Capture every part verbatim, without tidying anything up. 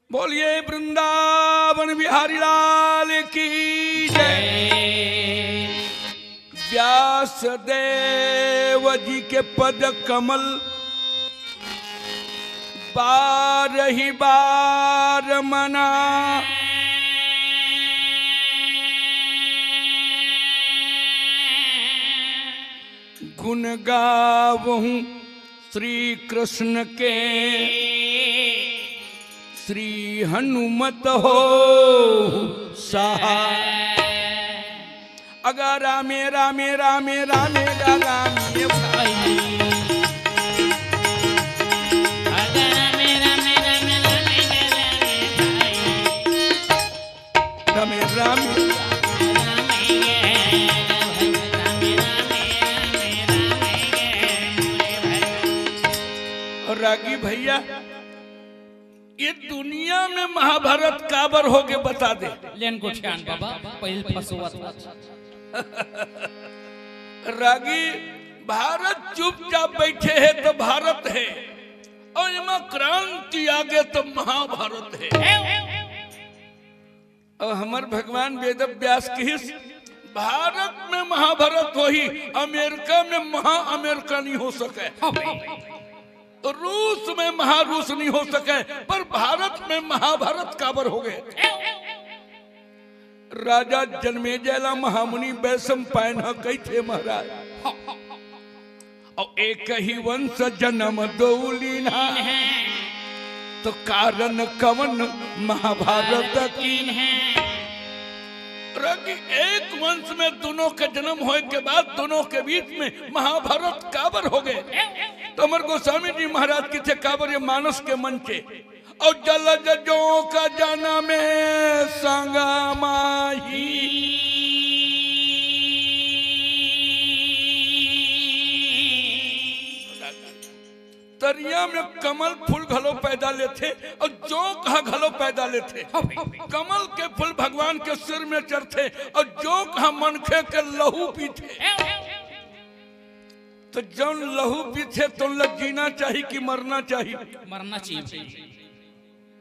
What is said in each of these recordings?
बोलिए वृंदावन बिहारी लाल की जय। व्यास देव जी के पद कमल बारही बार मना। गुण गावहूँ श्री कृष्ण के, श्री हनुमत हो सहाय। अगा रामे रामे रामे रामे गा रामे भाई। रामे रामे। और रागी भैया, ये दुनिया में महाभारत काबर होगे, बता दे। लेन गोठियान बाबा, पहिल फसवत। रागी, भारत चुपचाप बैठे हे तो भारत हे, और एमा क्रांति आगे तो महाभारत हे। और हमर भगवान वेद व्यास कहिस, भारत में महाभारत होही, अमेरिका में महा अमेरिका नहीं हो सके, हाँ भाई। रूस में महारूस नहीं हो सके, पर भारत में महाभारत काबर होगे। राजा जनमेजय ला महामुनि वैशंपायन ह कहिथे महाराज, अउ एक ही वंश जनम दो लीन्हा, तो कारण कवन महाभारत कीन्हे। रवि, एक वंश में दोनों के जन्म होए के बाद दोनों के बीच में महाभारत काबर होगे? तो हमर गोस्वामी जी महाराज कहिथे काबर ये मानस के मन के, अउ जलज जोंक जनमे संग माही। तरिया में कमल फूल घलो पैदा लेथे अउ जोंक ह घलो पैदा लेथे। कमल के फूल भगवान के सिर में चढ़थे अउ जोंक ह मनखे के लहू पीथे। तो जौन लहू पीथे, तौन ला जीना चाही कि मरना चाही? मरना चाहिए।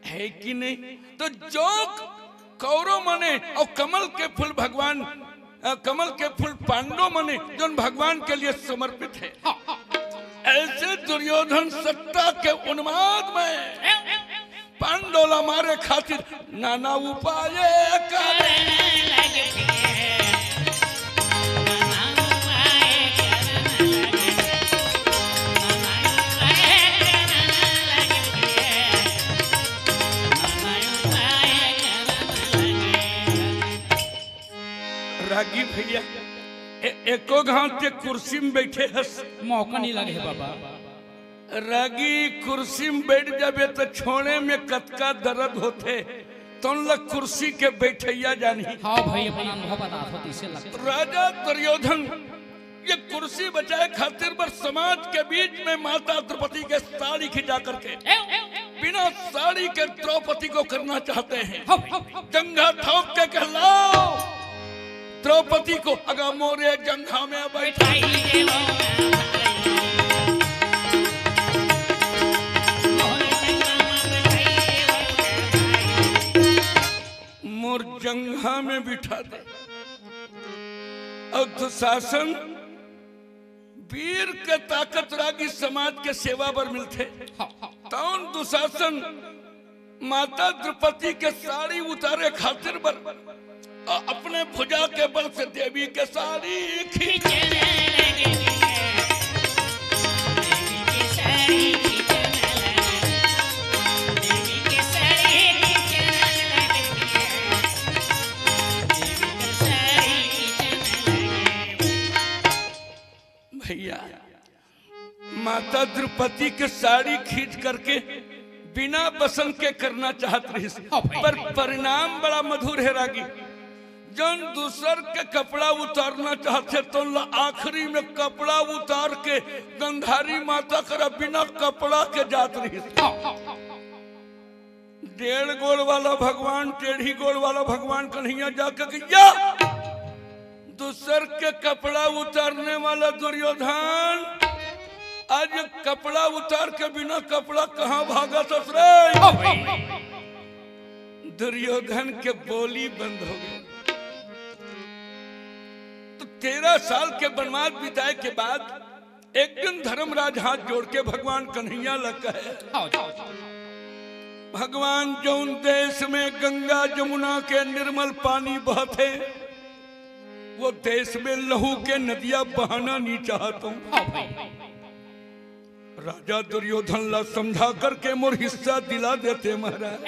है कि नहीं? तो जोंक कौरव मने अउ कमल के फूल भगवान, अ, कमल के फूल पांडव मने, जौन भगवान के लिए समर्पित है। ऐसे दुर्योधन सत्ता के उन्माद में पांडव ला मारे खातिर नाना उपाय करे। रागी भैया, ए-, एको घांव ते कुर्सी में बैठे हस। मौका नहीं लगे हे बाबा। रागी, कुर्सी में बैठ जाबे तो छोड़े में कतका दर्द होथे, तौन ला कुर्सी के बैठैया जानही। हाँ भाई, अपन अनुभव बतात हो, तैसे लगता। राजा दुर्योधन ये कुर्सी बचाए खातिर बर समाज के बीच में माता द्रौपदी के साड़ी खिंचा करके बिना साड़ी के द्रौपदी को करना चाहते हैं। जंघा ठोक के कहलाओ द्रौपदी को, अगर मोरे जंघा में बैठाई। मोर जंघा में बिठा दे। अउ दुशासन वीर के ताकत रागी समाज के सेवा बर मिलथे। तौन दुशासन माता द्रौपदी के साड़ी उतारे खातिर बर अ-, अपने भुजा के बल से देवी के साड़ी खींचने लगे। भैया, माता द्रौपदी के साड़ी खींच करके बिना बसन के करना चाहत रहिस, हाँ भाई। पर परिणाम बड़ा मधुर हे रागी। जौन दूसर के कपड़ा उतारना चाहथे, तौन ला आखिरी में कपड़ा उतार के गंधारी माता करा बिना कपड़ा के जात रहिस। हाँ। डेढ़ गोड़ वाला भगवान, टेढ़ी गोड़ वाला भगवान कन्हैया जाके कहिया, दूसर के कपड़ा उतारने वाला दुर्योधन, आज कपड़ा उतार के बिना कपड़ा कहाँ भागत हस रे? दुर्योधन के बोली बंद हो गए। तो तेरह साल के वनवास बिताए के बाद एक दिन धर्मराज हाथ जोड़ के भगवान कन्हैया ला कहे, हाँ जी। भगवान, जौन देश में गंगा जमुना के निर्मल पानी बहत हे, वो देश में लहू के नदिया बहाना नहीं चाहत हूँ। हाँ भाई। राजा दुर्योधन ला समझा करके मोर हिस्सा दिला देते महाराज।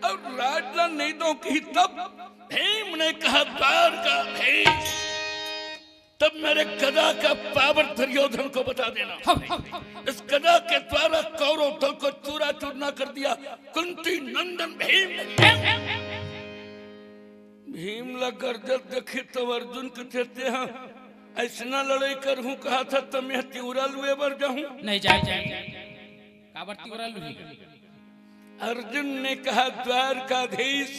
और राज ला नहीं दो कही तब भीम ने कहा, द्वारकाधीश, तब मेरे गदा का पावर दुर्योधन को बता देना। हाँ भाई। इस गदा के द्वारा कौरव दल को चूरा चूर ना कर दिया कुंती नंदन भीम ने। भीम ला गरजत देखी तब अर्जुन के चेते, हाँ, ऐसना लड़ाई करहूँ कहा था, तब मैं तिउरा लुए बर जाहूँ। नहीं जाए, जाए। काबर तिउरा लुही? अर्जुन ने कहा, द्वारकाधीश,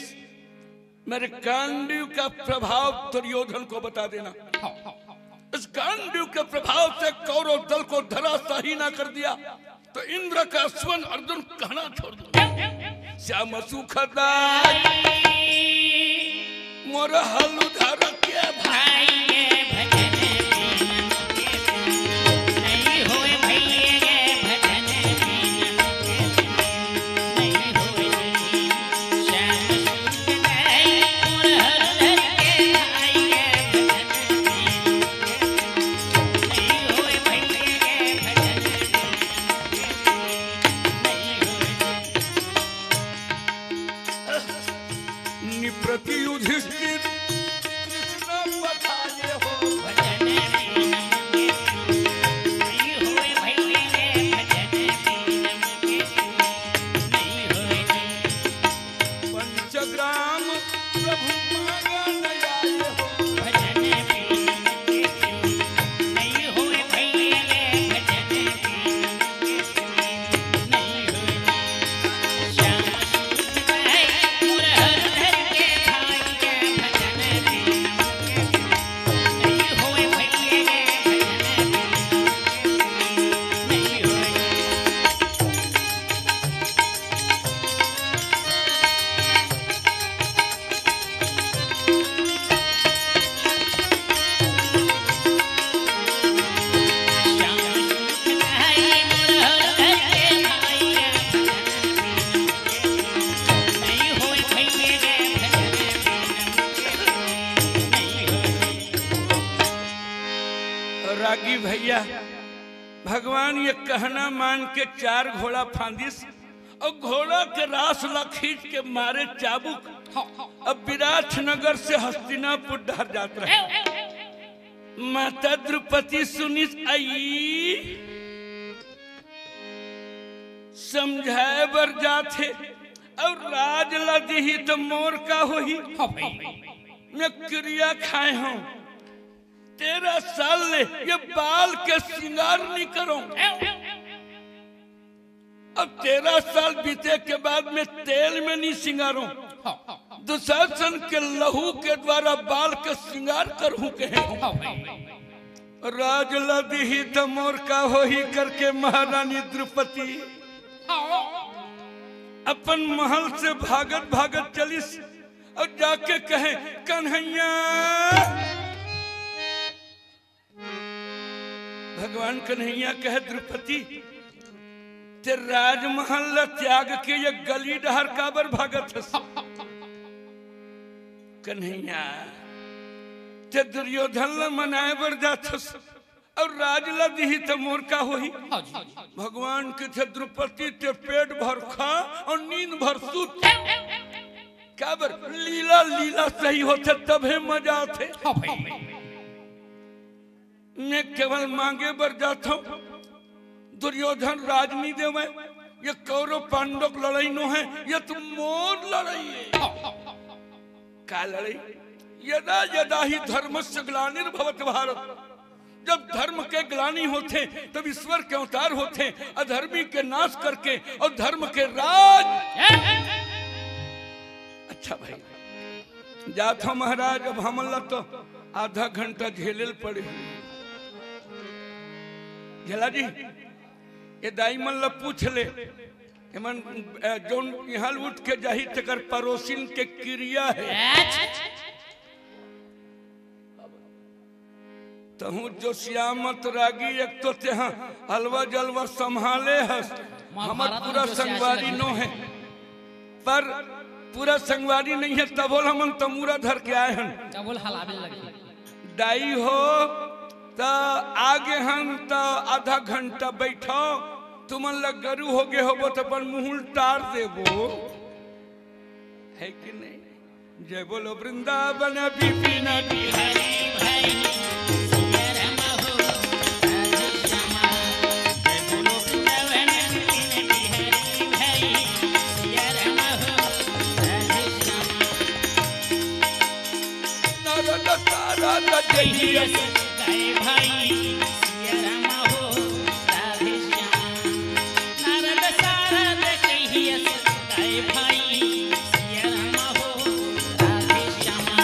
मेरे गांडीव का प्रभाव दुर्योधन को बता देना। हाँ। इस गांडीव के प्रभाव से कौरव दल को धराशाही ना कर दिया, तो इंद्र का स्वर्ण अर्जुन कहना छोड़ दो। श्याम सुखदाई मोर हलुधर के भाई। निप्रति युधिष्ठिर कृष्ण पठाए हो। पंचग्राम प्रभु मांगन आए हो। रागी भैया, भगवान ये कहना मान के चार घोड़ा फांदिस और घोड़ा के रास ला खींच के मारे चाबुक। अब विराट नगर से हस्तिनापुर डहर जात रहे। माता द्रौपदी सुनिस, आई समझाए बर जात हे, और राज ला दिही तो मोर का होही? हाँ भाई। मैं किरिया खाए हूँ, तेरह साल ले ये बाल के श्रृंगार नहीं करूं। अब तेरह साल बीते के बाद मैं तेल में नहीं सिंगारूं, दुशासन के लहू के द्वारा बाल के श्रृंगार करूं कहे। राज ला दिही त मोर का होही करके महारानी द्रौपदी अपन महल से भागत भागत चलिस और जाके कहे, कन्हैया। भगवान कन्हैया कहे, द्रौपदी, ते राजमहल ला त्याग के ये गली डहर काबर भागत हस? कन्हैया, ते दुर्योधन ला मनाए बर जात हस और राज ला दिही त मोर का होही? हाँ जी। भगवान कथे, द्रौपदी, ते पेट भर खा और नींद भर सूत। काबर? लीला, लीला सही होथे तभे मजा आथे। हाँ भाई। मैं केवल मांगे बर जात हूँ, दुर्योधन राज नहीं देवे, ये कौरव पांडव के लड़ाई नो है, ये तो मोर लड़ाई है। का लड़ाई? यदा यदा ही धर्मस्य ग्लानिर्भवत भारत, जब धर्म के ग्लानि होथे तब ईश्वर के अवतार होथे, अधर्मी के नाश करके और धर्म के राज। अच्छा भाई, जात हो महाराज, अब हमन ला तो आधा घंटा झेले ल पड़े। झेला जी, ये दाई मन ला पूछ ले, एमन, अ, जौन इहाँ उठ के जाही, तेकर परोसिन के किरिया हे। अच्छा। तहूँ जोसिया मत रागी, एक तो तेहा अलवा जलवा संभाले हस, हमर पूरा संगवारी नो हे, पर पूरा संगवारी नइ हे, तभो ल हमन तमूरा धर के आए हन। तभो ल हलाबे लगी। दाई हो, त आगे हन त आधा घंटा बइठो, तुमन ल गरू हो गे होबो त अपन मुँह ल टार देबो, हे कि नहीं? जय बोलो वृंदावन बिपिन बिहारी भाई, सिया राम हो, राधे श्यामा। जय बोलो वृंदावन बिपिन बिहारी भाई, सिया राम हो, राधे श्यामा। नारद सारद जहिया सुत गए भाई, सिया राम हो, राधे श्यामा। नारद सारद जहिया सुत गए भाई, सिया राम हो, राधे श्यामा।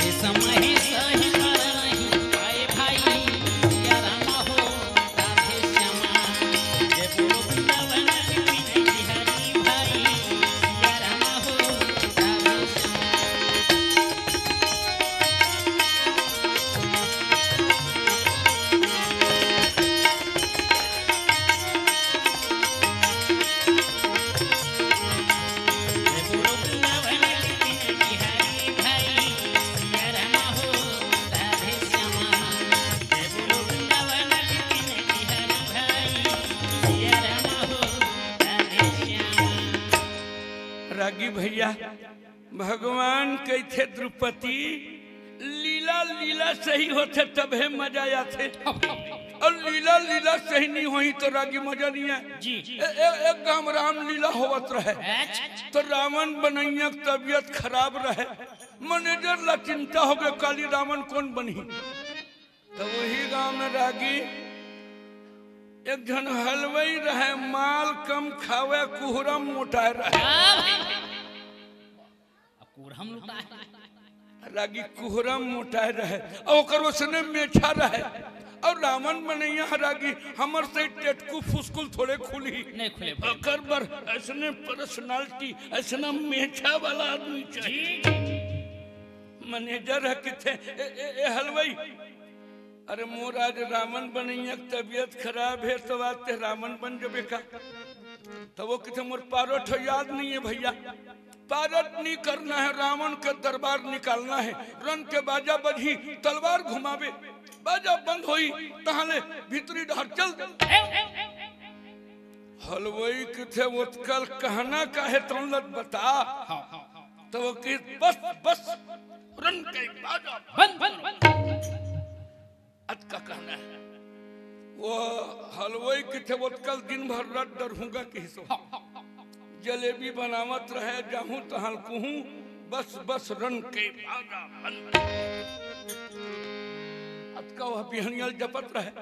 से समय सही कर नहीं पाए भाई, सिया राम हो, राधे श्यामा। जय बोलो वृंदावन बिपिन बिहारी भाई, सिया राम हो, राधे श्यामा। रागी भैया, भगवान कहिथे द्रुपति, लीला लीला सही होथे तभे मजा आथे, अउ लीला लीला सही नइ होही त रागी मजा नइ आय। जी। ए, ए, एक गाँव रामलीला होवत रहे, अच्छा। त रावण बनइया के तबियत खराब रहे, मैनेजर ला चिंता होगे, काली रावण कोन बनही। त ओही गाँव में रागी एक झन हलवई रहे, माल कम खावे, कुहरम मोटाए रहे। हाँ भाई। अब कुहरम लुटाए। रागी कुहरम मोटाए रहे, अउ ओकर ओसने मेछा रहे। अउ रावण बनइया रागी, हमर से टेटकू फुसकुल थोड़े खुलही। नहीं खुले भाई। ओकर बर अइसने personality, अइसना मेछा वाला आदमी चाहिए। जी। मैनेजर ह कहिथे, ए, ए, ए हलवई, अरे मोर आज रावण बनइया के तबियत खराब हे, त आज तें रावण बन जबे का? त ओ कहिथे, मोर पारोठ याद नइ हे भैया, पारोठ नइ करना हे, रावण के दरबार निकालना हे। रन के बाजा बजही, तलवार घुमाबे, बाजा बंद होही, तहाँ ले भीतरी डहर चल। हलवई कहिथे, ओतका ल कहना का हे, तौन ल त बता। हाँ, हाँ, हाँ। त ओ कहिथे, बस, बस, रन के बाजा बंद, बंद, बंद। अतका कहना हे। ओ हलवई कहिथे, ओतका ल दिन भर रट डरहूँगा कहिस ओ। जलेबी बनावत रहे, जाहूँ तहाँ ल कहूँ, बस, बस, रन के बाजा बंद। अतका ओ बिहनिया ल जपत रहे।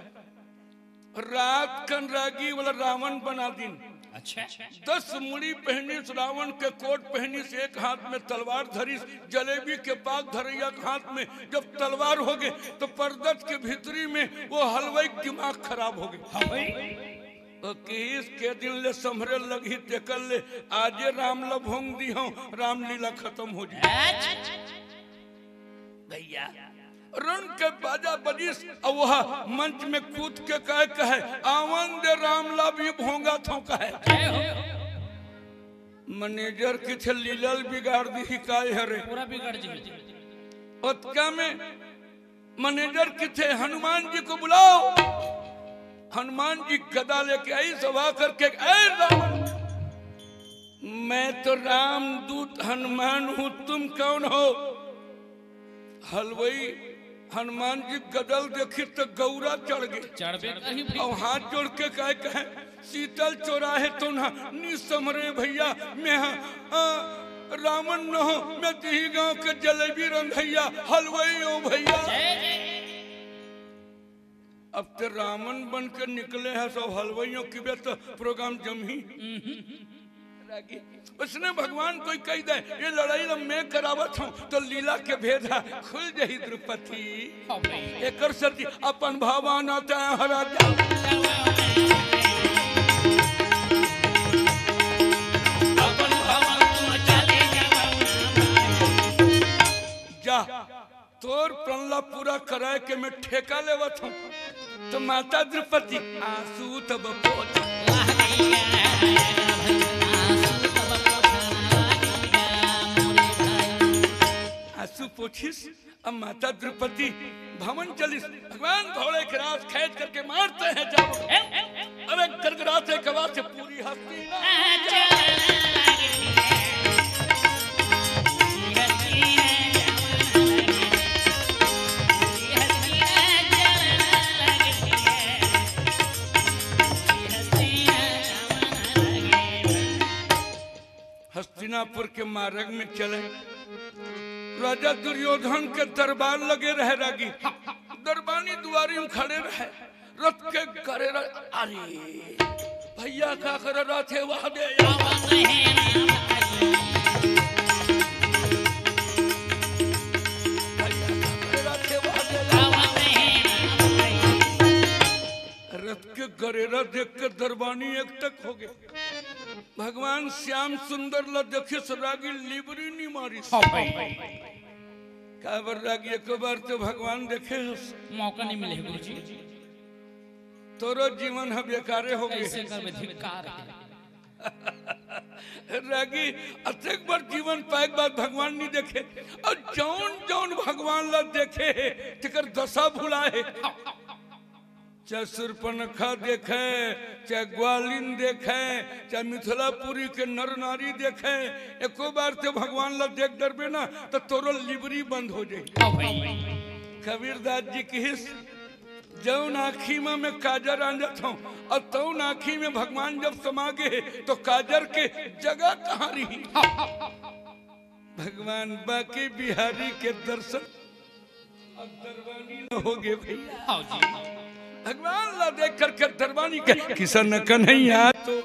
रात कन रागी ओला रावण बना दिन। अच्छा। दस मुड़ी पहनिस, रावण के कोट पहनिस, एक हाथ में तलवार धरिस, जलेबी के पाक धरइया के हाथ में जब तलवार होगे, त परदत के भीतरी में ओ हलवई के दिमाग खराब होगे। हाँ भाई। ओ कहिस, के दिन ले संभरे लगही तेकर ले, आजे राम ल भोंग दिहौं, रामलीला खतम हो जाही। अच्छा। भैया, रन के बाजा बजिस, अउ ओह मंच में कूद के कहे, कहे, आवन दे राम ल अभी भोंगत हौं कहे। मैनेजर कहिथे, लीला ल बिगाड़ दिही का ए हर। पूरा बिगड़ जी। ओतका में मैनेजर कहिथे, हनुमान जी को बुलाओ। हनुमान जी गदा लेके आइस, सभा करके, ए रावण, मैं तो रामदूत हनुमान हूँ, तुम कौन हो? हलवई हनुमान जी गदा ल देखिस त गौरा चढ़ गे। चढ़बे करही भाई। अउ हाथ जोड़ के कहे, कहे, सीता ल चोराहे तौन ह नइ संभरे भैया, मैं ह, अ, रावण नोहौं, मैं तिही गाँव के जलेबी रंधइया हलवई हौं भैया। जय, जय। अब तें रावण बन के निकले हस, सब हलवई हौं कहिबे त program जमही। रागी, ओसने भगवान कोई कहि दे, ए लड़ई ल मैं करावत हौं, त लीला के भेद ह खुल जाही द्रुपति। हाँ भाई। एकर सेती अपन भावना तैं हरा जा। प्रण ला पूरा कराए के मैं ठेका लेवत हूँ। तो माता द्रौपदी आंसू तब पोछ, आंसू पोछिस। अब माता द्रौपदी भवन चलिस। भगवान घोड़े के रास खेंच करके मारते हैं जब, अरे गड़गड़ाते गवा से पूरी हस्ती ना। हस्तिनापुर के मार्ग में चले। राजा दुर्योधन के दरबार लगे रहे रागी। दरबानी दुआरी में खड़े रहे। रथ के करे रहे। अरे भैया का करे रथ है वहां दे। भैया का करे रथ है वहां दे। रथ के गरेरा देख के दरबानी एकटक हो गए। भगवान श्याम सुंदर ला देखिस रागी लिबरी नी मारिस। हाँ भाई। काबर रागी, एको बार तो भगवान देखे हस। मौका नहीं मिले गुरुजी। तोरो जीवन ह बेकारे हो गए। कैसे करबे, धिक्कार है। रागी अतेक बार जीवन पाए के बाद भगवान नहीं देखे, और जौन जौन भगवान ला देखे हे, तेकर दशा भुलाए हे। चाहे शूर्पणखा देखे, चाहे ग्वालिन देखे, चाहे मिथिलापुरी के नर नारी देखे, एको बार ते भगवान ला देख डरबे ना, तो तोरो लिबरी बंद हो जाए। हाँ भाई। कबीरदास जी किहिस, जौन आँखी में मैं काजर आंजत हूँ, और तौन आँखी में भगवान जब समा गए, तो काजर के जगह कहाँ रही? भगवान बांके बिहारी के दर्शन अब दरबानी न हो गए भैया। हाँ जी। भगवान ला देख करके दरबानी के किशन कन्हैया तो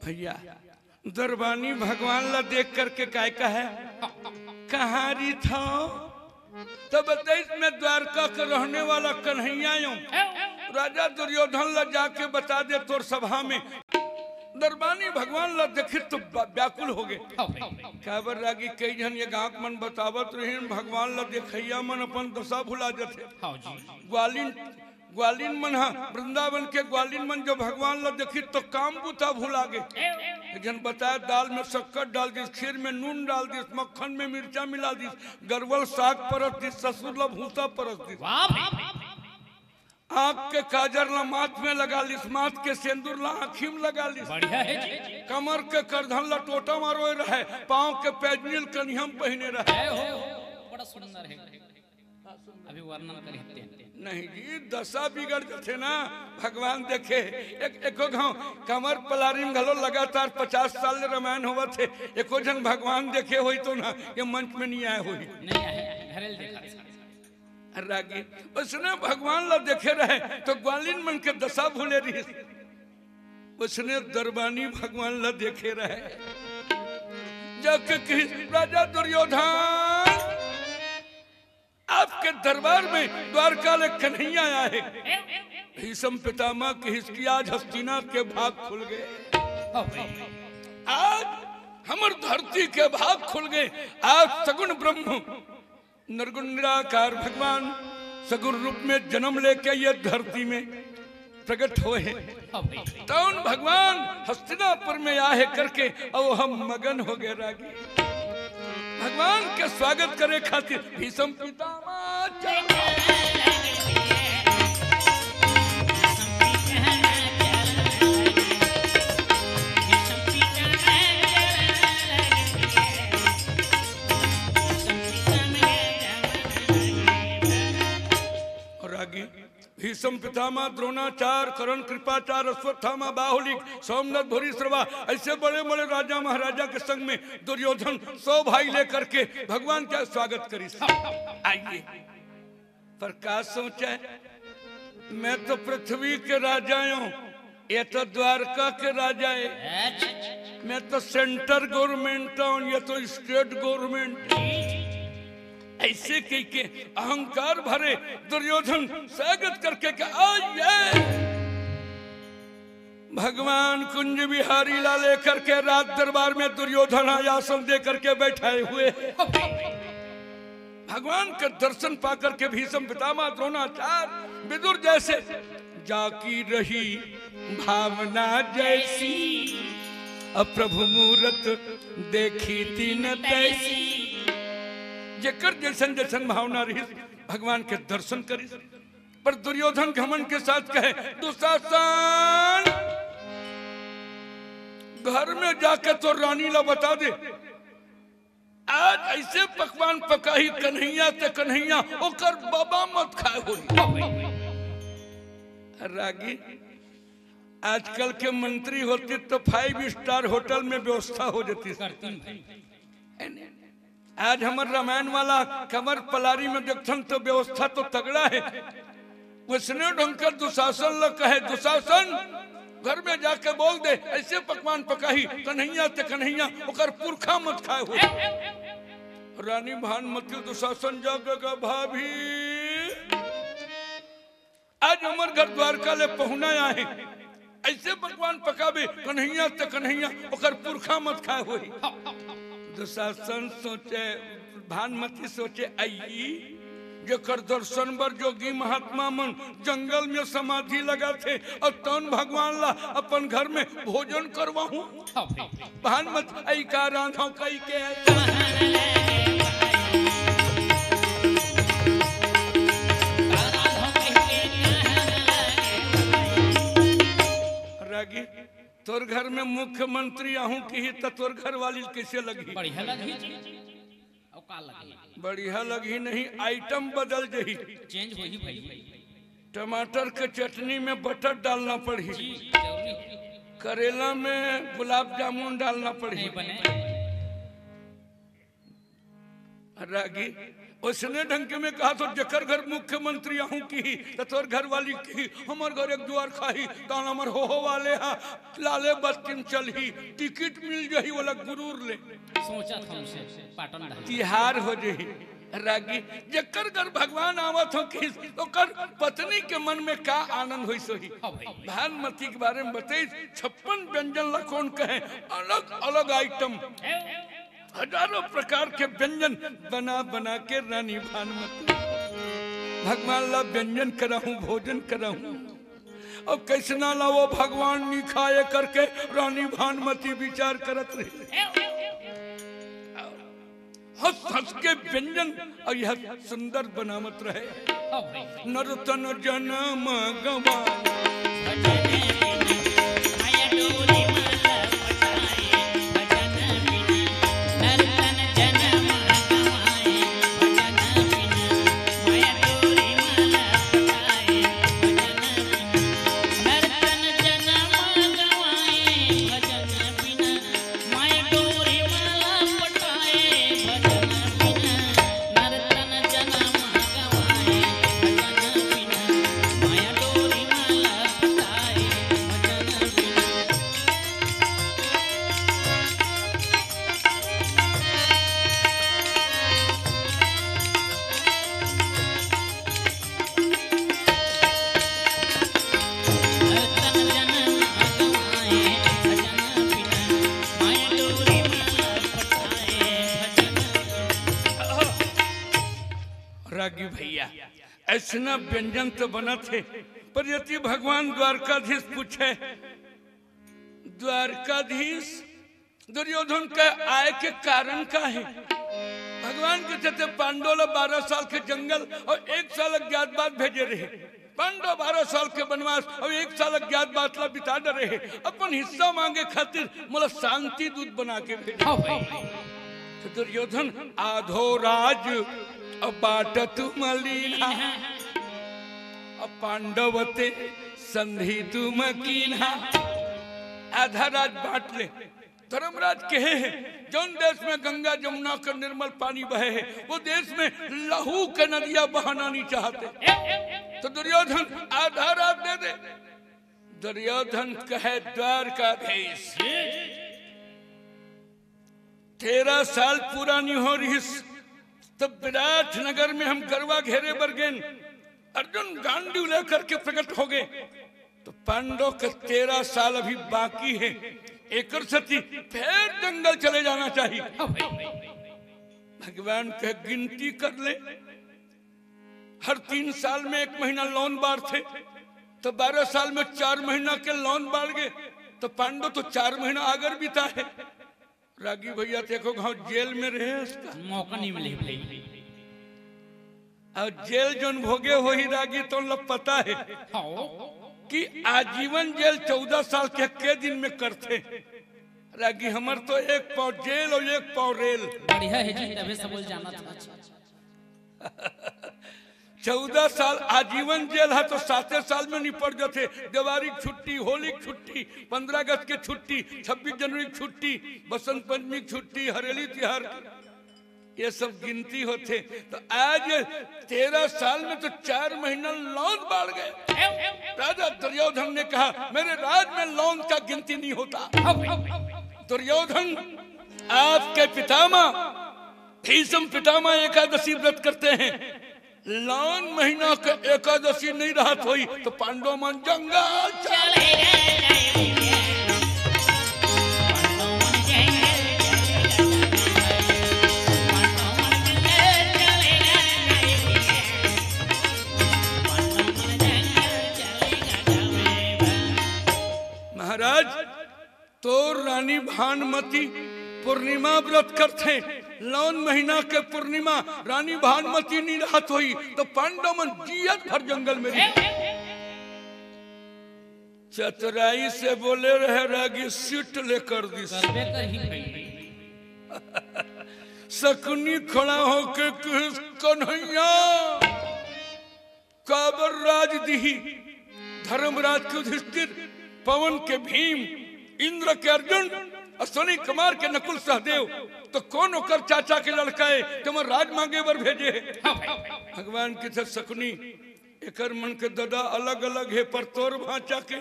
भैया, दरबानी भगवान ला देख करके काय कहे, "कहाँ रही था?" तब देश में द्वारका के रहने वाला कन्हैया यूं राजा दुर्योधन ला जाके बता दे तोर सभा में। दरबानी भगवान ला देखिस तो बा-, व्याकुल हो गए। काबर रागी कई झन ये गांव मन बतावत रहिन, भगवान ला देखैया मन अपन दशा भुला जथे। हाँ जी। ग्वालिन ग्वालिन मन ह, वृंदावन के ग्वालिन मन जो भगवान ला देखिस तो काम बुता भुला गे। एक झन बताए, दाल में शक्कर डाल दिस, खीर में नून डाल दिस, मक्खन में मिर्चा मिला दिस, गरवल साग परस दिस, ससुर ला भूसा परस दिस। वाह भाई। आंख के काजर ला माथ में लगा लिस, माथ के सेंदुर ला आँखी में लगा लिस। बढ़िया है जी। कमर के करधन ला टोटा मारोए रहे, पाँव के पैजनील कनिहम पहिने रहे। जय हो, बड़ा सुंदर है। अभी वर्णन करिस तेन। नहीं जी, दशा बिगड़ जथे ना। भगवान देखे, एक, एको घाव कमर पलारी में घलो लगातार पचास साल ले रामायण होवत हे, एको झन भगवान देखे होही तो ना ये मंच में नहीं आए होही। नहीं आए, घरे ले देखा था। रागी, उसने भगवान ला देखे रहे तो ग्वालिन मन के दशा भूले रहिस। उसने दरबानी भगवान ला देखे रहे, जाके कहिस, "राजा दुर्योधन, आपके दरबार में द्वारका ले कन्हैया आए हे।" भीष्म पितामह कहिस कि आज हस्तिनाथ के भाग खुल गए, आज हमर धरती के भाग खुल गए। आज सगुण ब्रह्म, निर्गुण निराकार भगवान सगुण रूप में जन्म लेके ये धरती में प्रगट होए हे। तउन भगवान हस्तिनापुर में आहे करके अउ हम मगन हो गए रागी। भगवान के स्वागत करे खातिर भीष्म पितामह चल और रागी भीष्म पितामह, द्रोणाचार्य, कर्ण, कृपाचार्य, अश्वत्थामा, बाहुलिक, सौमनथ, भूरिश्रवा, ऐसे बड़े बड़े राजा महाराजा के संग में दुर्योधन सौ भाई लेकर के भगवान का स्वागत करिस। आइए, पर का सोचे, मैं तो पृथ्वी के राजा हूँ, ये तो द्वारका के राजा है। मैं तो सेंटर गवर्नमेंट हूँ, ये तो स्टेट गवर्नमेंट। ऐसे कह के अहंकार भरे दुर्योधन स्वागत करके के आइए। भगवान कुंज बिहारी ला लेकर के राज दरबार में दुर्योधन आसन दे करके बैठाए हुए। भगवान के दर्शन पा करके भीष्म पितामह, द्रोणाचार्य, विदुर जैसे जाकी रही भावना जैसी, अब प्रभु मूरत देखी तीन तैसी। जेकर जैसन जैसन भावना रही, भगवान के दर्शन करी। पर दुर्योधन घमंड के साथ कहे, दुशासन, घर में जाके तो रानी ला बता दे, आज ऐसे पकवान पकाही कन्हैया ते कन्हैया, ओकर बाबा मत खाए होई। रागी, आजकल के मंत्री होती तो फाइव स्टार होटल में व्यवस्था हो जाती। करतीन भाई। आज हमर रामायण वाला कमर पलारी में देखथन तो व्यवस्था तो तगड़ा है। वैसने ढंग के दुशासन ल कहे, दुशासन, घर में जाके बोल दे, ऐसे पकवान पकाही कन्हैया ते कन्हैया, ओकर पुरखा मत खाए हो। रानी भानुमती, दुशासन जाग गा भाभी, आज हमर घर द्वारका ले पहुना आहे, ऐसे पकवान पकाबे कन्हैया ते कन्हैया, ओकर पुरखा मत खाए होही। दुशासन सोचे, भानुमती सोचे, आई जेकर दर्शन बर जोगी महात्मा मन जंगल में समाधि लगाथे, अउ तउन भगवान ला अपन घर में भोजन करवाहूं। भानुमती, अई का रांधव कई के। रागी, तोर घर में मुख्यमंत्री आहूं किही त तोर घरवाली ल कइसे लगही? बढ़िया लगही जी। अउ का लगही? बढ़िया लगही नहीं, आइटम बदल जही। चेंज होही भाई। टमाटर के चटनी में बटर डालना पड़ही। जी, जरूरी। करेला में गुलाब जामुन डालना पड़ही। नहीं बने। रागी, ओइसने ढंग के मैं कहा तो जेकर घर मुख्यमंत्री आहूं किही, त तोर घरवाली किही, हमर घर एक जुआर खाही, तान हमर हो हो वाले हा, लाले बत्ती म चलही, टिकट मिल जही, वाला गुरूर ले। सोचत हंव से, पाटन डहर। तिहार हो जही। रागी, जेकर घर भगवान आवत हो किही, ओकर पत्नी के मन में का आनंद होइस होही। हाँ भाई। भानुमती के बारे में बताइस, छप्पन व्यंजन ला कोन कहे, अलग अलग आइटम। हजारों प्रकार के व्यंजन बना बना के रानी भानुमती भगवान ला व्यंजन कराहूं, भोजन कराहूं। अब कइसना ला वो भगवान नी खाए करके रानी भानुमती विचार करत रही। हंस हंस के व्यंजन अउ यह सुंदर बनावत रहे। नर तन जनम गंवाए। रागी भैया, अइसना व्यंजन तो बनत हे, पर यदि भगवान द्वारकाधीश पूछे, द्वारकाधीश, दुर्योधन के आय के कारण का हे? भगवान कथे, "पांडव ला बारह साल के जंगल अउ एक साल अज्ञातवास भेजे रहे, पांडव बारह साल के वनवास अउ एक साल अज्ञातवास ला बिता डरे हे, अपन हिस्सा मांगे खातिर मोला शांति दूत बना के भेजे।" हाँ भाई। तो दुर्योधन, "आधो राज अब बाट तुम लीन्हा, अब पांडव ते संधि तुम कीन्हा।" आधा राज बांट ले। धर्मराज कहे हे, जौन देश में गंगा जमुना का निर्मल पानी बहे हे, वो देश में लहू के नदिया बहाना नहीं चाहते। तो दुर्योधन, आधा राज दे दे। दुर्योधन कहे, द्वारकाधीश, तेरह साल पूरा नहीं हो रहिस, तब विराट नगर में हम गरवा घेरे बर गेन, अर्जुन गांडीव लेकर के प्रकट हो गए, तो पांडव के तेरह साल अभी बाकी हे, एकर सेती फेर जंगल चले जाना चाहिए। भगवान के गिनती कर ले, हर तीन साल में एक महीना लौन बारथे, तो बारह साल में चार महीना के लौन बार गे, तो पांडव तो चार महीना आगर बिता हे। रागी भैया, देखो, गांव जेल में रहे उसका। मौका नहीं मिले भाई। अउ जेल जोन भोगे होही रागी, तो लब पता हे हाँ। कि आजीवन जेल चौदह साल के के दिन में करथे। रागी, हमर तो एक पाव जेल अउ एक पाव रेल। बढ़िया हे जी, तभे सब बोल जाना था। चौदह साल आजीवन जेल हे, तो साते साल में निपट जाथे। देवारी के छुट्टी, होली के छुट्टी, पन्द्रह अगस्त के छुट्टी, छब्बीस जनवरी के छुट्टी, बसंत पंचमी के छुट्टी, हरेली तिहार के, ये सब गिनती होथे। तो आज तेरह साल में तो चार महीना लौन बाढ़ गए। राजा दुर्योधन ने कहा, "मेरे राज में लौन का गिनती नहीं होता।" दुर्योधन, आपके पितामह भीष्म पितामह एकादशी व्रत करते हैं, लौन महीना के एकादशी नहीं रहत होही, तो पांडव मन जंगल चले गए। महाराज, तोर रानी भानुमती पूर्णिमा व्रत करथे, लौन महीना के पूर्णिमा रानी भानुमती नहीं रहत होही, तो पांडव मन जियत भर जंगल में रही। चतुराई से बोले रहे रागी, सीट लेकर दिस। करबे करही भाई। शकुनी खड़ा होके कहिस, "कन्हैया, काबर राज दिही धर्मराज के युधिष्ठिर, पवन के भीम, इंद्र के अर्जुन, अश्विनी कुमार के नकुल सहदेव, तो कौन ओकर चाचा के लड़का हे, तेमन राज मांगे बर भेजे हे?" भगवान कथे, "शकुनी, एकर मन के ददा अलग-अलग हे, पर तोर भांचा के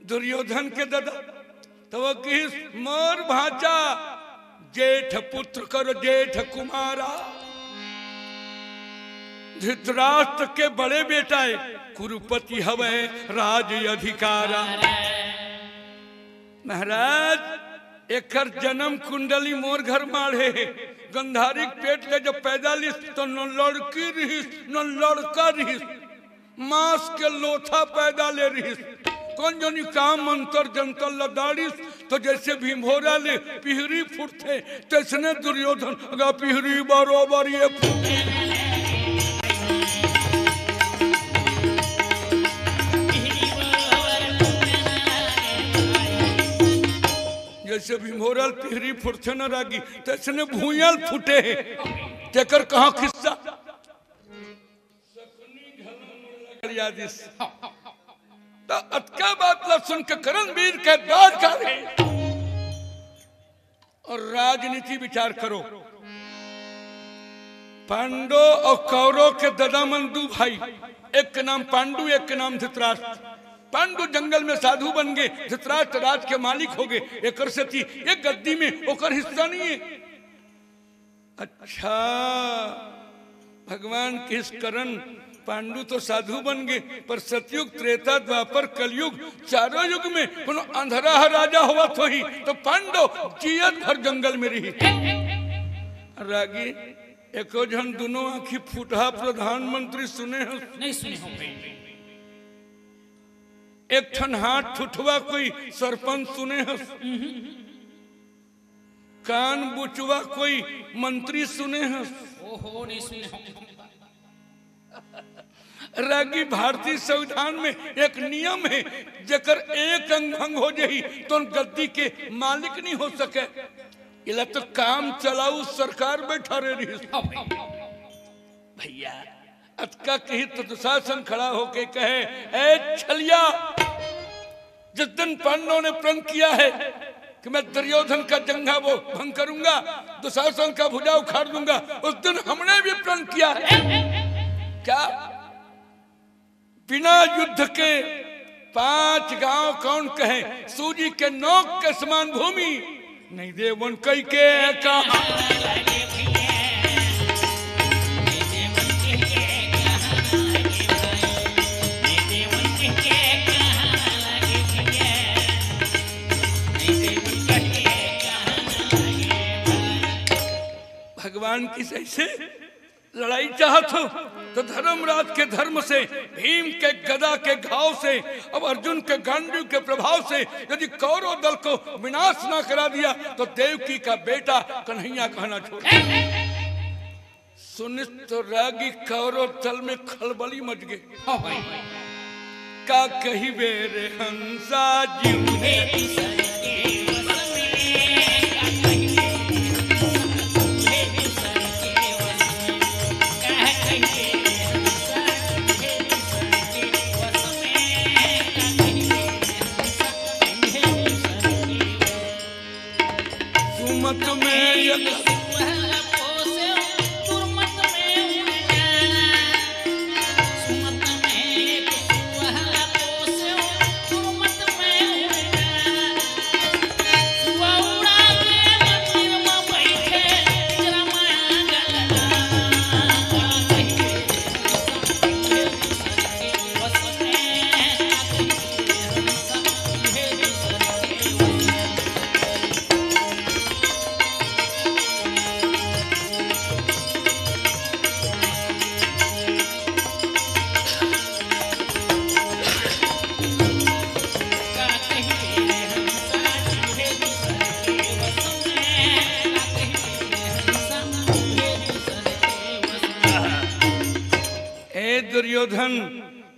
दुर्योधन के ददा।" तो वो कहिस, "मोर भांचा, जेठ पुत्र कर जेठ कुमारा, धृतराष्ट्र के बड़े बेटा हे, कुरुपति हवै राज अधिकारा।" महाराज, एकर जन्म कुंडली मोर घर माढ़े हे। गंधारी के पेट ले जब पैदा लिस, तो न लड़की रिहिस, न लड़का रिहिस, मांस के लोथा पैदा ले रिहिस। कोन जनी का मंतर जंतर ल दाड़िस, तो जैसे भिंभोरा ले पिहरी फूटथे, तैसने दुर्योधन अगा पिहरी बरोबर ये फूटे। जैसे भिंभोरा ल पिहरी फूटथे न रागी, तैसने भुइयां ल फूटे हे। तेकर कहाँ किस्सा? याद इस। तो अतका बात ला सुन के करणवीर के दाद का रे। अउ राजनीति विचार करो। पांडव अउ कौरव के ददा मन दू भाई, एक के नाम पांडु, एक के नाम धृतराष्ट्र। पांडु जंगल में साधु बन गे, धृतराष्ट्र राज के मालिक हो गे, एकर सेती एक गद्दी में ओकर हिस्सा नहीं हे। अच्छा, भगवान कहिस करण, पांडु तो साधु बन गे, पर सतयुग, त्रेता, द्वापर, कलयुग, चारों युग में कोनो अंधरा ह राजा होवत होही, तो पांडव जियत भर जंगल में रही। रागी, एको झन दुनों आँखी फुटहा प्रधानमंत्री सुने हस? नहीं सुने हो भाई। एक ठन हाथ ठुठवा कोई सरपंच सुने हस? कान बुचवा कोई मंत्री सुने हस? ओहो, नहीं सुने हो। रागी, भारतीय संविधान में एक नियम हे, जेकर एक अंग भंग हो जाही तो गद्दी के मालिक नहीं हो सके। एला तो काम चलाऊ सरकार बैठा रे रहिस। भैया, अतका कही तो दुशासन खड़ा होके कहे, "ए छलिया, जिस दिन पांडवों ने प्रण किया है कि मैं दुर्योधन का जंघा वो भंग करूंगा, दुशासन का भुजा उखाड़ दूंगा, उस दिन हमने भी प्रण किया है।" क्या? बिना युद्ध के पांच गांव कौन कहे, सूजी के नोक के समान भूमि, नहीं देवन कई के कहा। भगवान की जैसे लड़ाई चाहत हो तो धर्मराज के धर्म से, भीम के गदा के घाव से, अब अर्जुन के गांडीव के प्रभाव से यदि कौरव दल को विनाश ना करा दिया तो देवकी का बेटा कन्हैया कहना छोड़। सुनिस तो रागी कौरव दल में खलबली मच गई। हाँ भाई। का कहिबे रे हंसा जीव हे। सुमत में एक ए दुर्योधन,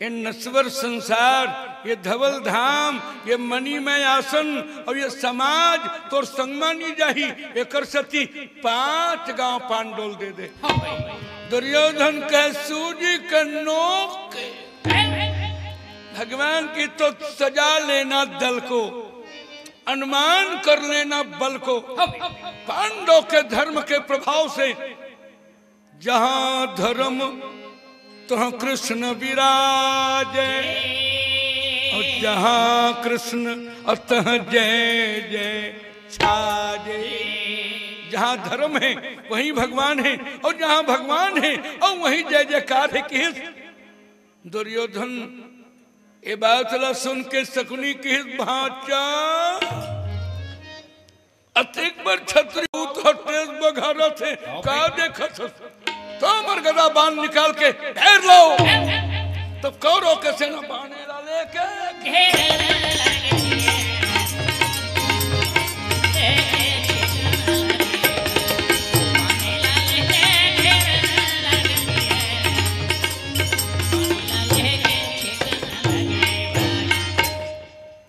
ये नश्वर संसार, ये धवल धाम, ये मणिमय आसन अउ ये समाज तोर संग म नी जाही। एकर सेती पांच गांव पान डोल दे दे। दुर्योधन कहे, सूजी के नोक। भगवान की तो सजा लेना दल को, अनुमान कर लेना बल को। पांडव के धर्म के प्रभाव से जहाँ धर्म तहाँ कृष्ण विराजे, अउ जहाँ कृष्ण अउ तहाँ जय जय छाजे। जहाँ धर्म हे वहीं भगवान हे, अउ जहाँ भगवान हे अउ वहीं जय जयकार हे। किहिस दुर्योधन, ए बात ला सुन के शकुनी किहिस, भांचा, अतेक बड़ छत्री, ऊ तो तेज बघारत हे, का देखत हस? तो हमर गदा बाण निकाल के घेर लो। तब कौरव के सेना बाणे ला लेके घेर।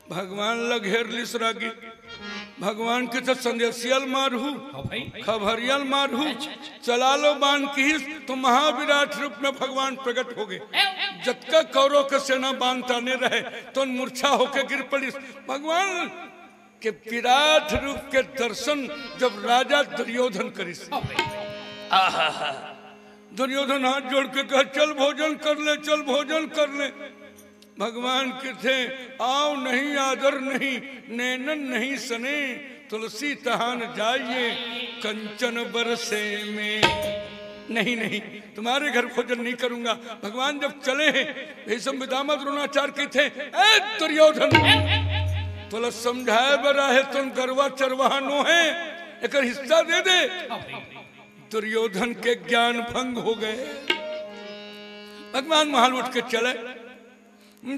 भगवान ला घेर लिस रागी। भगवान के तो संदेशियल मारहू, हाँ भाई। खबरियल मारहू, अच्छा, अच्छा। चला लो बाण किहिस, तो महाविराट रूप में भगवान प्रकट हो गए। जतका कौरव के सेना बाण ताने रहे, तो मूर्छा होके गिर पड़िस। भगवान के विराट रूप के दर्शन जब राजा दुर्योधन करिस, हाँ भाई। आहा, दुर्योधन हाथ जोड़ के कहे, "चल भोजन कर ले, चल भोजन कर ले।" भगवान कथे, "आव नहीं आदर नहीं, नैनन नहीं सने, तुलसी तहान जाइए, कंचन बरसे में।" नहीं, नहीं, तुम्हारे घर भोजन नहीं करूंगा। भगवान जब चले हैं, भीष्म पितामह द्रोणाचार्य कथे, "ए दुर्योधन, तोला समझाए बर आहे, तुम गरवा चरवाहा नो है, एकर हिस्सा दे दे।" दुर्योधन के ज्ञान भंग हो गए। भगवान महल उठ के चले।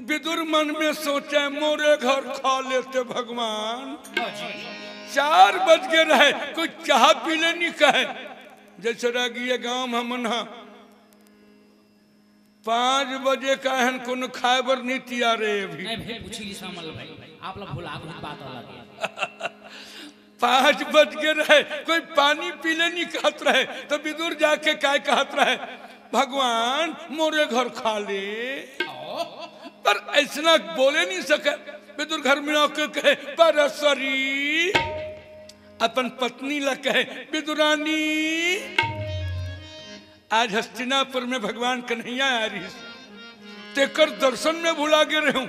विदुर मन में सोचे, मोरे घर खा लेते भगवान, चार बज गे रहे, कोई चाह पी ले नहीं कहे। जैसे रागी ये गांव हमन हा पाँच बजे का हन, कोनो खाए बर नहीं तियार हे अभी। नहीं भाई, पूछी ली सामल भाई, आप लोग भुला गए, बात अलग है। पाँच बज गे रहे, कोई पानी पी ले नहीं कहत रहे, तो विदुर जाके काय कहत रहे, भगवान मोरे घर खा ले। पर ऐसना बोले नहीं सके। विदुर घर में आके कहे, परसरी, अपन पत्नी ला कहे, विदुरानी, आज हस्तिनापुर में भगवान कन्हैया आ रहिस, तेकर दर्शन में भुला गे रहूं,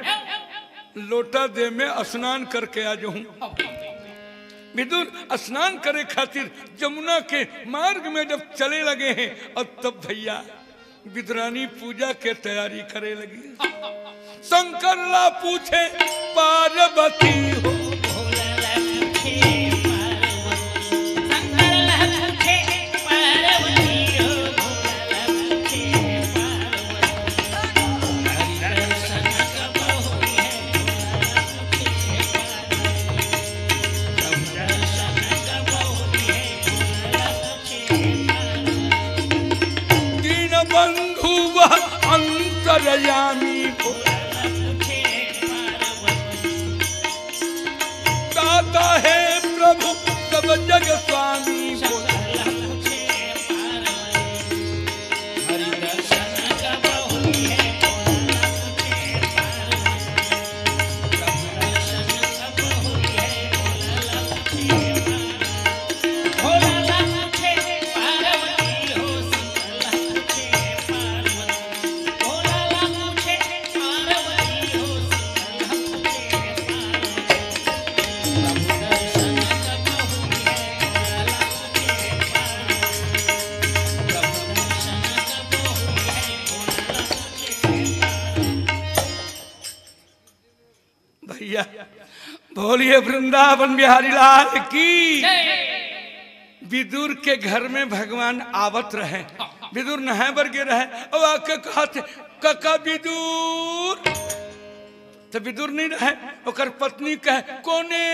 लोटा दे में स्नान करके आ जाऊं। विदुर स्नान करे खातिर जमुना के मार्ग में जब चले लगे हैं, और तब भैया विदुरानी पूजा के तैयारी करे लगी। शंकर ला पूछे पार्वती हो, दीन बंधु वह अंतर्यामी। दाता है प्रभु सब जग स्वामी। भैया, बोलिए वृंदावन बिहारी लाल की। विदुर के घर में भगवान आवत रहे। विदुर नहाए बर गे रहे, और आके कहत, "कका विदुर।" तो विदुर नहीं रहे, ओकर पत्नी कहे, "कोने?"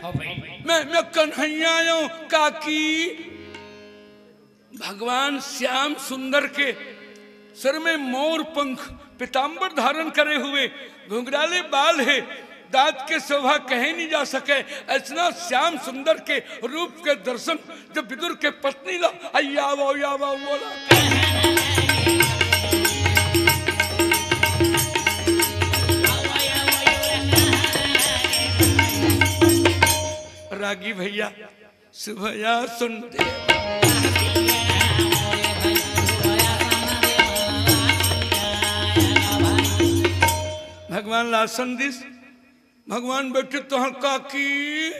हाँ भाई। "मैं, मैं कन्हैया आयो, काकी।" भगवान श्याम सुंदर के सिर में मोर पंख, पीतांबर धारण करे हुए, घुंघराले बाल है, दांत के शोभा कहे नहीं जा सके। ऐसना श्याम सुंदर के रूप के दर्शन जब विदुर के पत्नी ला, "अय्या आवो, अय्या आवो," बोला। रागी भैया, सुभया सुन दे। भगवान ला आसन दिस, भगवान बैठे तो, "हाँ काकी,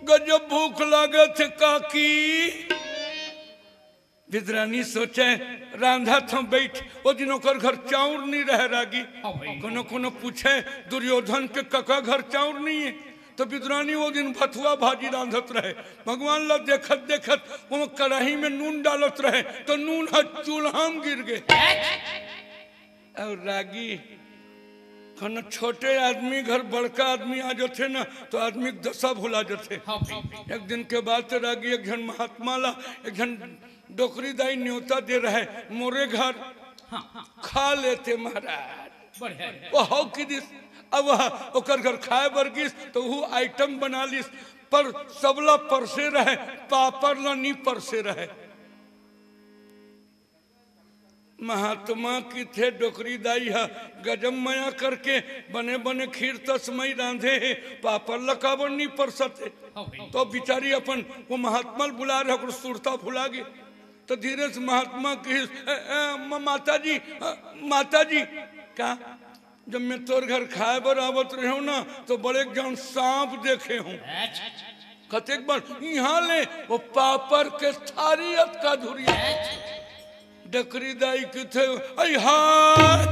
गजब भूख लागे थे काकी।" विदुरानी सोचे, "रांधा थो बैठ।" वो दिन ओकर घर चाउर नहीं रहे रागी। हाँ भाई। कोनो कोनो पूछे, "दुर्योधन के कका घर चाउर नहीं है?" तो विदुरानी वो दिन भथुआ भाजी रांधत रहे। भगवान ला देखत देखत वो कढ़ाई में नून डालत रहे, तो नून ह चूल्हा में गिर गए। और रागी, कोनो छोटे आदमी घर बड़का आदमी आ जाथे ना, तो आदमी के दशा भुला जाथे। हाँ भाई। एक दिन के बात, रागी एक झन महात्मा ला एक झन डोकरी दाई न्योता दे रहे, "मोरे घर हाँ, हाँ। खा लेते महाराज।" बढ़िया है। वो हव कि दिस, अब वह ओकर घर खाए बर गिस, तो वो आइटम बना लिस, पर सबला परसे रहे, पापड़ ला नी परसे रहे। महात्मा किथे डोकरी दाई ह गजब मया करके बने बने खीर तसमई रांधे हे, पापड़ ला काबर नी परसत हे। हाँ भाई। तो बिचारी अपन वो महात्मा ल बुला रहे, ओकर सुरता भुला गे। तो धीरे से महात्मा कहिस, "ए, ए, म-, माता जी, अ, माता जी, का?" "जब मैं तोर घर खाए बर आवत रहेंव ना, तो बड़े एक जन सांप देखे हूँ।" कतेक बड़, इहाँ ले वो पापड़ के थारी अतका धुरिया। डोकरी दाई किथे, "अई हाय,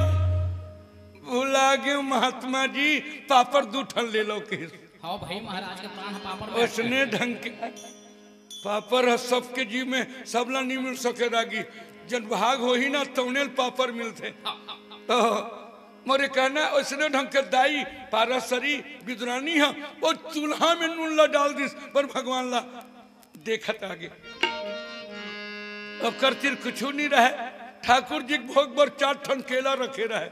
भुला गे महात्मा जी, पापड़ दू ठन ले लो," कहिस। हाँ भाई, महाराज के प्राण पापड़ में। उसने ढंग के पापर ह सबके जीव में, सबला नहीं मिल सके रागी। जन भाग होही ना, तौने ल पापर मिलथे। तो मोरे कहना, ओइसने ढंग के दाई पारासरी बिदुरानी ह, वो चूल्हा में नून ला डाल दिस, पर भगवान ला देखत आगे। ओकर तीर कुछु नहीं रहे। ठाकुर जी के भोग बर चार ठन केला रखे रहे।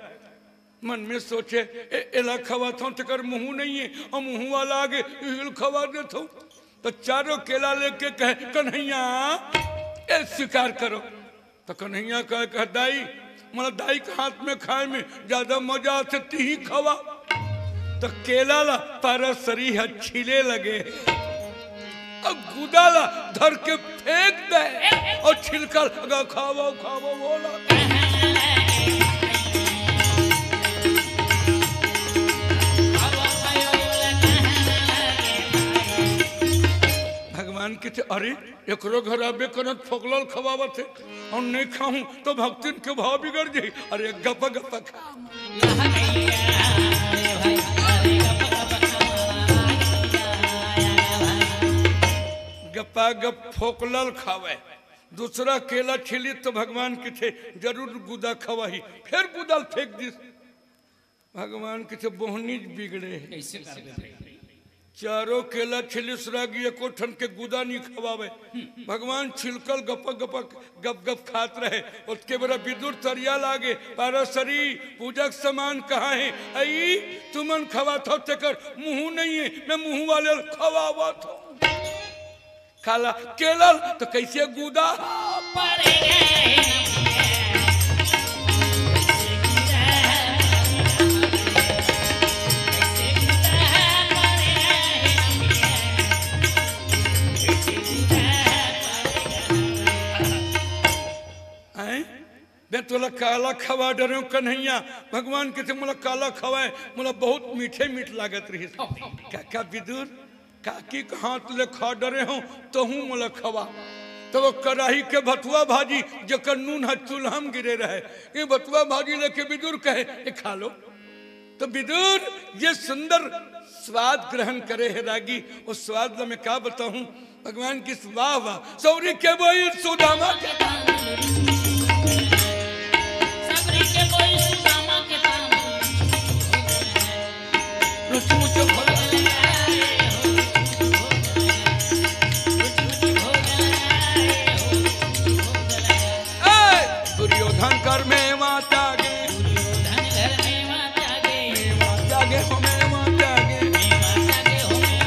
मन में सोचे, ए, एला खवाथंव, तेकर मुंह नहीं है, अउ मुंह वाला आगे, इहिल खवा देथंव। तो चारों केला लेके कहे, "कन्हैया, ए स्वीकार करो।" तो कन्हैया कहे, कहे, "दाई, मोला दाई के हाथ में खाए में ज्यादा मजा आथे, तिही खवा।" तो केला ला पारासरी ह छीले लगे, अउ गुदा ला धर के फेंक दे, अउ छिलका लगा, "खावो, खावो, बोला।" भगवान कथे, "अरे, एकरो घर आबे करत फोकलल खवावत हे, अउ नहीं खाहूं तो भक्तिन के भाव बिगड़ जाही। अरे, गप गप खा।" गपा गप फोकलल खावे। दूसरा केला छिली तो भगवान कथे, "जरूर गुदा खवाही।" फिर गुदा ल फेंक दिस। भगवान कथे, "बोहनी बिगड़े हे।" कैसे कर देथे? चारों केला छिलिस रागी, एको ठन के गुदा नहीं खवावे। भगवान छिलका ल गपक गपक, गप गप खात रहे। ओतके बेरा बिदुर तरिया लागे, "पारासरी, पूजा के सामान कहाँ हे?" "अई, तुमन खवाथव, तेकर मुंह नहीं है, मैं मुंह वाले ल खवावत हूँ।" काला केला ल तो कैसे गुदा? हैं? मैं तोला काला खवा डरेंव कन्हैया। भगवान कथे, "मोला काला खवाए, मोला बहुत मीठे मीठ लागत रहिस।" काका बिदुर, काकी के हाथ ले खा डरे हंव, तहूं मोला खवा। तब वो कराही के भतुआ भाजी, जेकर नून ह चूल्हा म गिरे रहे, ये भतुआ भाजी लेके बिदुर कहे, "ए, खा लो।" तो बिदुर ये सुंदर स्वाद ग्रहण करे हे रागी, वो स्वाद ला मैं का बताहूं। भगवान की वाह वाह। सौरी के बोई सुदामा के, सबरी के बोई सुदामा के, रुचि मुचि भोग। ए, दुर्योधन कर में माता गे, दुर्योधन घर में माता गे, में माता गे हो, में माता गे, में माता गे हो, में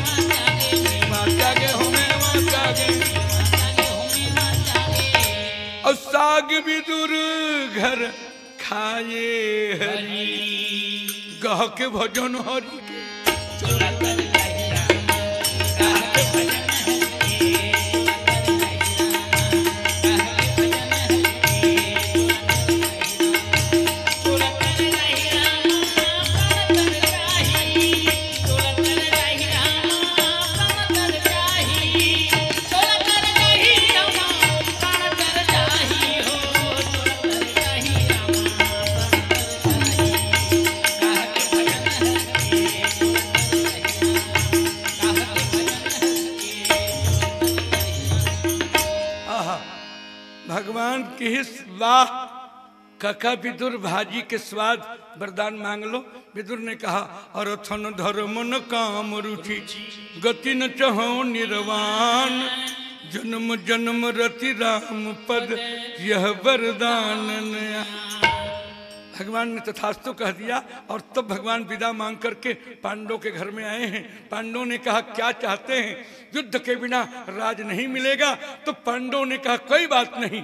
माता गे, में माता गे हो, में माता गे। और साग बिदुर घर खाए हरि, हरि। गह के भजन हरि के। आहा, भगवान किहिस, वाह, कका बिदुर भाजी के स्वाद वरदान मांग लो। बिदुर ने कहा, "अरथ न धरम न काम रुचि, गति न चहौ निरवान, जन्म जन्म रति राम पद, यह वरदान नया।" भगवान ने तथास्तु कह दिया और तब भगवान विदा मांग करके पांडवों के घर में आए हैं। पांडवों ने कहा, "क्या चाहते हैं?" "युद्ध के बिना राज नहीं मिलेगा।" तो पांडवों ने कहा, "कोई बात नहीं,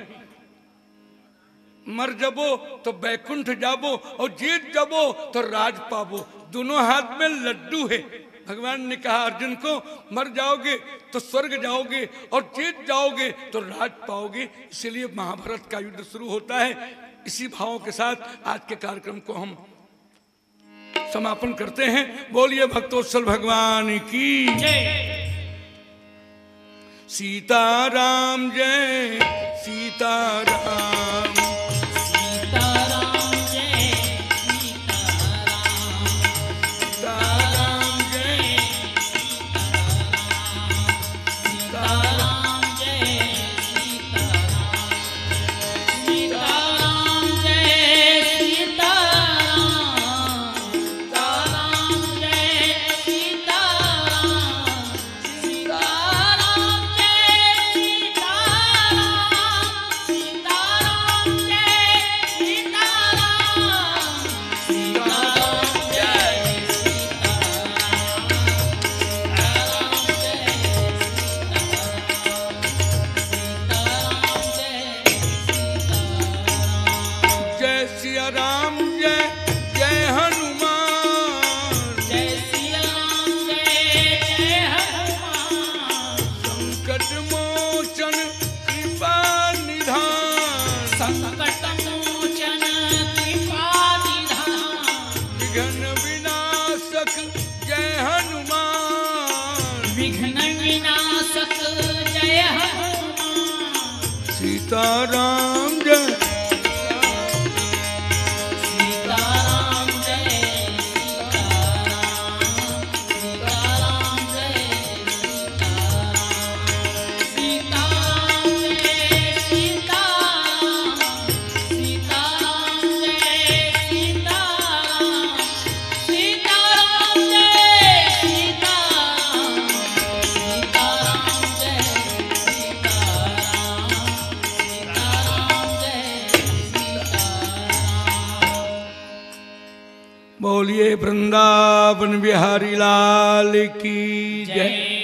मर जाबो तो बैकुंठ जाबो और जीत जाबो तो राज पाबो, दोनों हाथ में लड्डू है।" भगवान ने कहा अर्जुन को, "मर जाओगे तो स्वर्ग जाओगे और जीत जाओगे तो राज पाओगे।" इसीलिए महाभारत का युद्ध शुरू होता है। इसी भावों के साथ आज के कार्यक्रम को हम समापन करते हैं। बोलिए भक्तोत्सल भगवान की जय। सीताराम जय सीताराम। सीताराम जय सीताराम। सीताराम जय सीताराम। सीताराम सिया राम जय जय हनुमान। जय सिया राम जय जय हनुमान। संकट मोचन कृपा निधान। संकट मोचन कृपा निधान। विघ्न विनाशक जय हनुमान। विघ्न विनाशक जय हनुमान। सीताराम जय सीताराम जय सीताराम। सीताराम जय सीताराम। सीताराम जय सीताराम। सीताराम जय सीताराम। सीताराम जय सीताराम। सीताराम जय सीताराम। सीताराम जय सीताराम। बोलिए वृंदावन बिहारी लाल की जय।